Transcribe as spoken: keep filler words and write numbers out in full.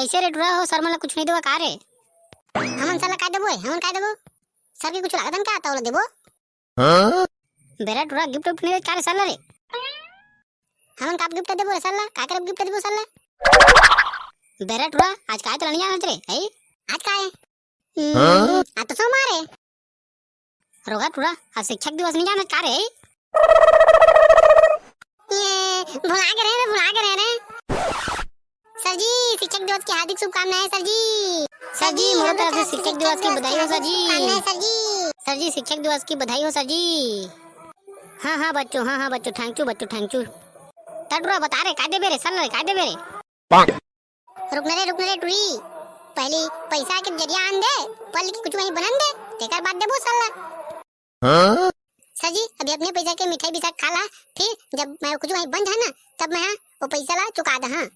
कइसे रे टुरा हो, सर मन ला कुछ नइ देवा का रे? हमन सर ला काय देबो ए? हमन काय देबो? सर के कुछ लागत हन का, त ओला देबो? हाँ? बेरा टुरा, गिफ्ट उफ्ट नइ दे का रे सर ला रे? हमन का गिफ्ट देबो रे सर ला? का करब गिफ्ट देबो सर ला? बेरा टुरा, आज काय तोला नइ जानत रे, हई? आज काय? हम्म, हाँ? आज तो सोमवार हे। रोगा टुरा, आज शिक्षक दिवस नइ जानत का रे? ये भुला गे रहे रे, भुला गे रहे रे। सर जी, शिक्षक दिवस की हार्दिक शुभकामनाएं सर जी। सर जी, मोरो तरफ से शिक्षक दिवस की बधाई हो सर जी। सर जी, शिक्षक दिवस की बधाई हो सर जी। हाँ हाँ बच्चों, हाँ हाँ बच्चों, thank you बच्चों, thank you। त टुरा बता रे, काय देबे रे सर ला रे, काय देबे रे? रुक न रे, रुक न रे टुरी, पहली पैसा के जरिया आन दे, पल के कुछ वहीं बनन दे, तेकर बाद देबो सर ला। हाँ? सर जी, अभी अपने पैसा के मिठाई बिसा खा ला, फिर जब मैं कुछ वहीं बन जाए ना, तब मैं हाँ वो पैसा ला चुका दे हाँ।